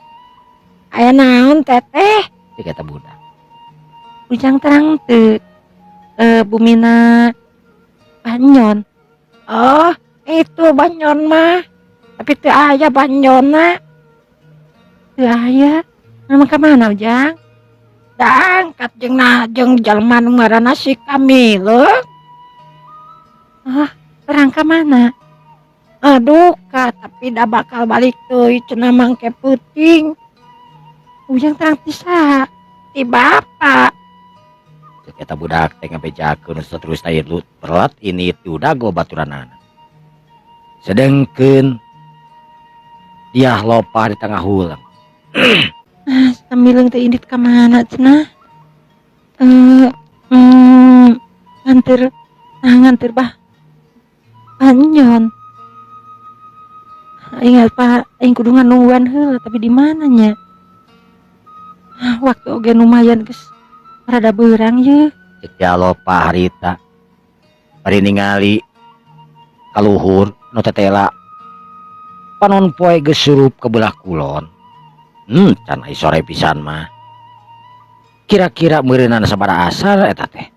Aya naon teteh? Cek eta budak. Ujang terang teu bumina Banyon. Oh, itu Banyon mah. Tapi teu aya Banyonna. Teu aya. Memang ka mana Ujang? Da angkat jeung na jeung jalma nu ngaranna si Kamileung. Oh, terang ka mana? Aduh, ka tapi da bakal balik deui cenah mangke peuting. Ujang terang ti saha? Ti bapa. Cek eta budak teh ngabejakeun saterusna ieu lut berat ini ti udago baturanana. Sedengkeun dia lopa di tengah hulang. Ah, si Kamileung teh indit ka mana cenah? Nganter, nah nganter bah Banyon. Aing apa aing kudu nganungguan heula tapi di mana nya? Ah, waktu oge lumayan geus rada beurang ye. Cek dia lopa harita. Bari ningali kaluhur nu tetela panon poe geus surup ke belah kulon. Can ai sore pisan mah. Kira-kira meureunan sabaraha asar eta teh?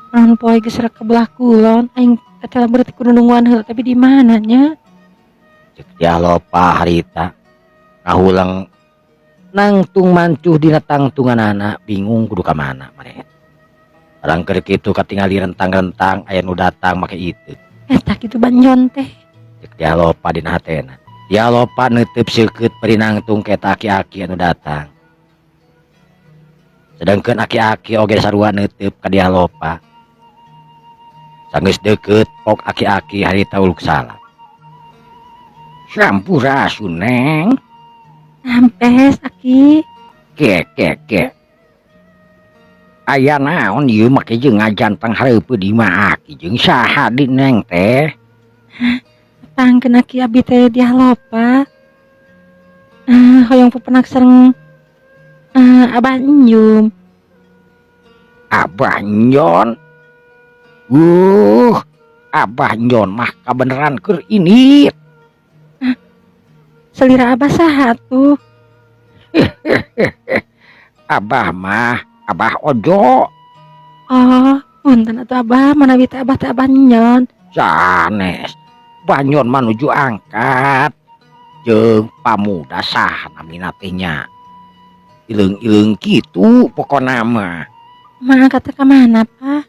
Panon poe geus rek ke belah kulon, aing tetela berarti kudu nungguan heula tapi di mana nya? Cek dia lopa harita. Ngahulang nangtung mancuh dina tangtunganana bingung kudu ka mana maneh. Barang keur kitu katingali rentang-rentang aya nu datang make itu. Eta kitu Banyon teh. Cek dia lopa dina hatena. Dia lopa neuteub seukeut bari nangtung ka eta aki-aki anu datang. Sedengkeun aki-aki oge sarua neuteub ka dia lopa. Sanggeus deukeut pok aki-aki harita uluk salam. Sampurasun neng. Rampes aki. Ke ke ke. Aya naon ieu make jeung ngajanteng hareupeun di imah aki jeung saha di neng teh? Tangkeun aki abi teh dia lopa. Hoyong pepenak sareng Abah Nyum. Abah Nyon. Abah Nyon mah kabeneran keur ini. Selira Abah saha tuh? Abah mah Abah Ojo. Oh, punten atuh Abah, manawi teh Abah teh Abah Nyon. Sanes. Banyon mah nuju angkat. Jeung pamuda sah namina teh nya. Ileung-ileung kitu pokona mah. Mah angkat teh ka mana, Pak?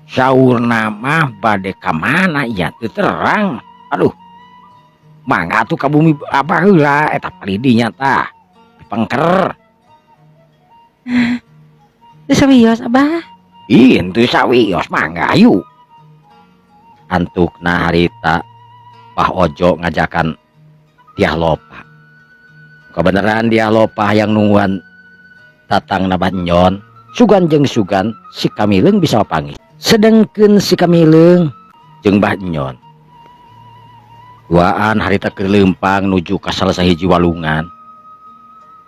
Saurna mah bade ka mana ieu teu terang. Aduh. Mangga atuh ka bumi Abah heula eta palidinya tah. Pengker. Teu sawios, Abah. Ih, henteu sawios, mangga hayu. Antukna harita Bah Ojo ngajakan Diah Lopa. Kebenaran Diah Lopa yang nungguan datang na Bah Nyon, sugan jeung sugan si Kamileung bisa panggih. Sedengkeun si Kamileung jeung Bah Nyon. Duaan harita keur leumpang nuju ka salah sahiji walungan.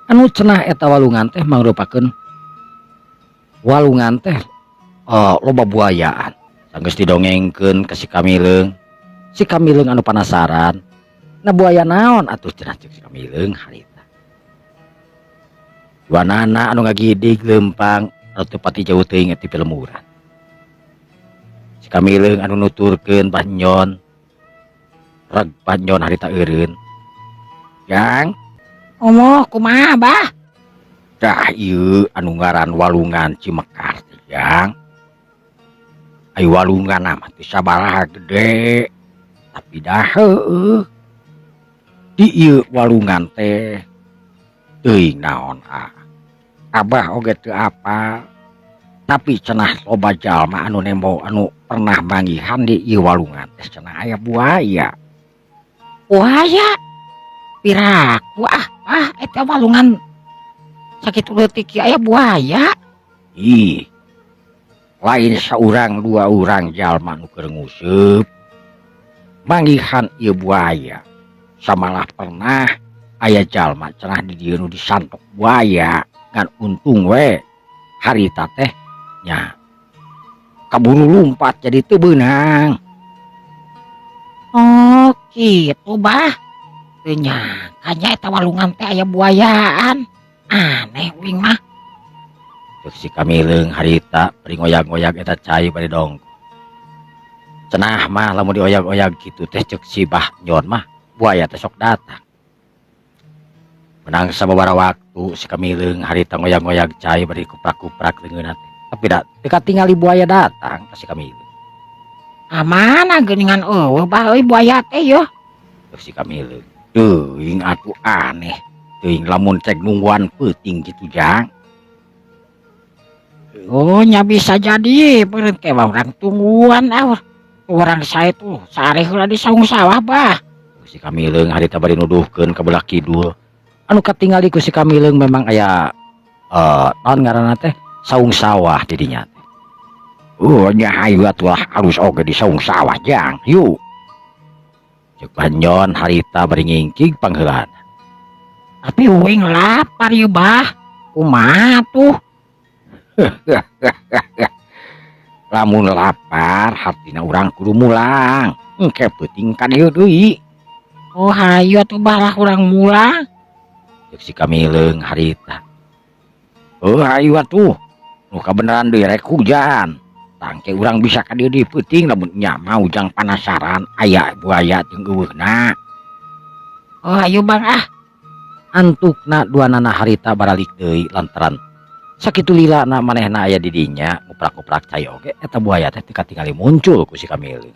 Anu cenah eta walungan teh mangrupakeun walungan teh loba buayaan. Sanggeus didongengkeun ka si Kamileung. Si Kamileung anu panasaran, "Nah, buaya naon atuh?" cenah ceuk si Kamileung harita. Duanana anu ngagidig leumpang anu teu pati jauh teuing ti pilemburan. Si Kamileung anu nuturkeun Bah Nyon, reg Bah Nyon harita eureun. "Jang," Omoh kumaha, Bah? "Tah ieu anu ngaran Walungan Cimekar teh, Jang. Ai walungan mah teu sabaraha gede, tapi dah heueuh. Di ieu walungan teh teuing naon ah. Abah oge teu apal. Tapi cenah loba jalma anu nempo anu pernah manggihan di ieu walungan teh cenah aya buaya." Buaya? Piraku ah eta walungan sakitu leutik ieu aya buaya. Ih, lain saurang dua urang jalma nu keur nguseup manggihan ieu buaya. Samalah pernah aya jalma cenah di dieu nu disantok buaya, ngan untung we harita teh nya kaburu lumpat jadi teu beunang. Oh, kitu, Bah. Teu nyangka nya eta walungan teh aya buayaan. Aneh uing mah. Ceuk si Kamileung harita bari ngoyag-ngoyag eta cai bari dongko. Cenah mah lamun dioyag-oyag kitu teh ceuk si Bah Nyon mah buaya teh sok datang. Menang sababaraha waktu si Kamileung harita ngoyag-ngoyag cai bari kuprak-kuprak leungeunna teh. Tapi da teu katingali buaya datang ka si Kamileung. Ah, mana geuningan eueuh, Bah, euy, buaya teh yeuh. Ceuk si Kamileung. Teuing atuh aneh. Teuing lamun cek nungguan peuting kitu, Jang. Oh, nya bisa jadi beureum teh urang tungguan ah. Urang sae tuh sare heula di saung sawah, Bah. Ceuk si Kamileung harita bari nuduhkeun ka belah kidul. Anu katingali ku si Kamileung memang aya naon ngaranna teh saung sawah di dinya teh. "Oh nya hayu atuh lah, alus oge di saung sawah, Jang. Yuk." Ceuk Bah Nyon harita bari ngingkig pangheulana. Tapi uing lapar ieu, Bah. Kumaha tuh? Lamun lapar hartina urang kudu mulang. Engke peuting ka dieu deui. Oh, hayu atuh, Bah, lah urang mulang. Ceuk si Kamileung harita. Oh, hayu atuh. Nu kabeneran deui rek hujan. Tangke urang bisa ka dieu deui peuting lamun nya mau jang panasaran aya buaya jeung euweuhna. Oh, hayu, Bang, ah. Antukna duanana harita baralik deui lantaran sakitu lilana manehna aya di dinya nguprak-nguprak cai oge eta buaya teh teu katingali muncul ku si Kamileung.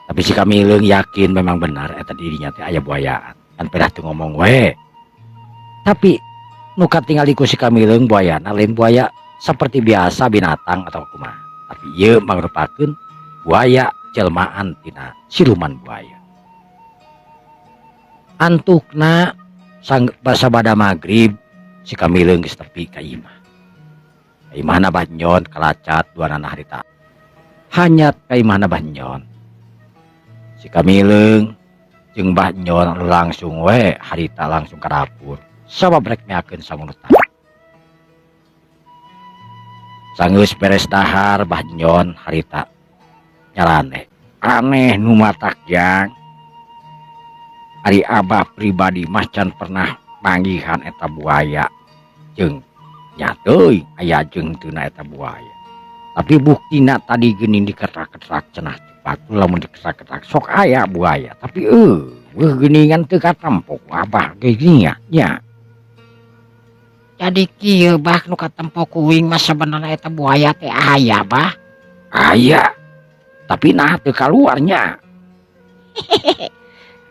Tapi si Kamileung yakin memang benar eta di dinya teh aya buayaan. Kan pedah teu ngomong we. Tapi nu katingali ku si Kamileung buayana lain buaya seperti biasa binatang atau kumaha. Tapi ieu mangrupakeun buaya jelmaan tina siluman buaya. Antukna sang basa bada magrib si Kamileung geus tepi ka imah. Ka imahna Bah Nyon kalacat duanana harita. Hanyat ka imahna Bah Nyon. Si Kamileung jeung Bah Nyon langsung we harita langsung ka dapur. Sabab rek meakeun sangu nu tadi. Sanggeus beres dahar Bah Nyon harita nyarane. "Aneh nu matak, Jang. Ari abah pribadi mah can pernah manggihan eta buaya jeung nya teuing aya jeung teu eta buaya. Tapi buktina tadi geuning diketak-ketak cenah cepat lamun diketak-ketak sok aya buaya. Tapi euweuh geuningan teu katempo ku abah ge nya nya." Jadi kieu, Bah, nu katempo ku uing mah sabenerna eta buaya teh aya, Bah. Aya. Tapi nah teu kaluar nya.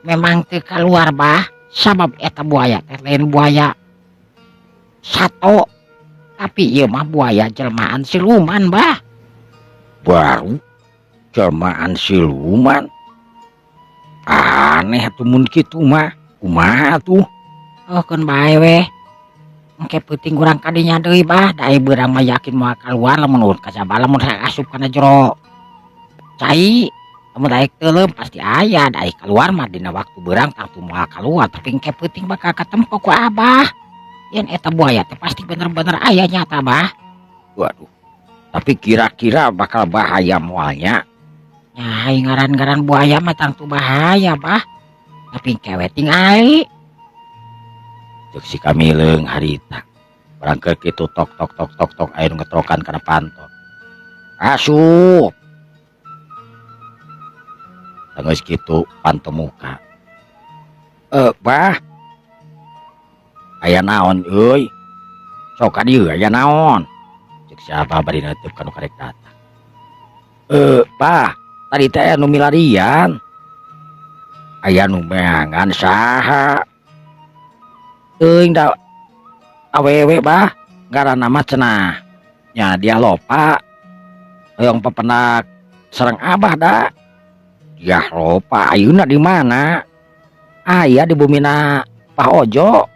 Memang teu kaluar, Bah. Sabab eta buaya teh lain buaya sato, tapi ieu mah buaya jelmaan siluman, Bah. Baru jelmaan siluman. Aneh atuh mun kitu mah. Kumaha tuh? Oh, keun bae weh. Engke peuting urang kadinya deui, Bah. Da ai beurang mah yakin moal kaluar lamun urang kajaba lamun asup kana jero cai. Lamun daek teuleum pasti aya, da ai kaluar mah dina waktu beurang tangtu moal kaluar, tapi engke peuting bakal katempo ku Abah. Yen eta buaya teh pasti bener-bener aya nyata, Bah. Waduh. Tapi kira-kira bakal bahaya moalnya? Nya ai ngaran-ngaran buaya mah tangtu bahaya, Bah. Tapi engke we tingali. Cek si Kamileung harita. Barang keur kitu tok tok tok tok tok aya nu ngetrokan kana panto. Asup. Geus kitu panto muka. Eh, Bah. Aya naon euy? Sok ka dieu aya naon? Cek si Abah bari neuteub ka nu karek datang. Eh, Bah, tadi teh aya nu milarian. Aya nu meangan saha? Teuing da awewe, Bah, ngaranna mah cenah nya dia lopa. Hoyong papendak sareng Abah da. Yah lopa ayeuna di mana? Aya di bumina Pak Ojo.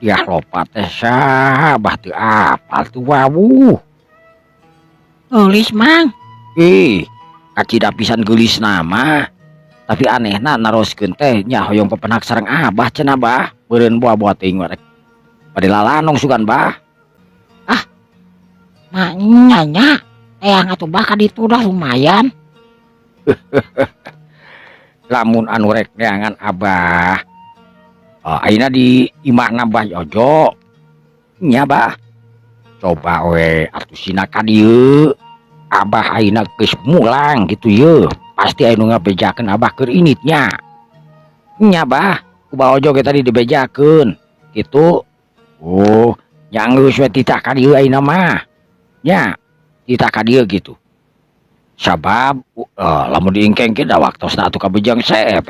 Yah lopa teh saha, Bah, teu apal teu wawuh. Geulis, Mang. Ih, kacida pisan geulisna mah. Tapi anehna naroskeun teh nya hoyong papendak sareng Abah cenah, Bah. Beureun boa-boa teuing rek bade lalanong sugan, Bah. Nya nya. Eyang atuh, Bah, ka ditu dah lumayan. Lamun anu rek neangan Abah. Oh, ayeuna di imahna Bah Ojo. Nya, Bah. Coba we atuh sina ka dieu. Abah ayeuna geus mulang gitu ye. Pasti aya nu ngabejakeun Abah keur indit nya. Nya, Bah, ku Bah Ojo ge tadi dibejakeun. Gitu. Oh, nya geus we titah ka dieu ayeuna mah. Nya, titah ka dieu gitu. Sabab lamun diingkengkeun da waktosna atuh kabejang seep.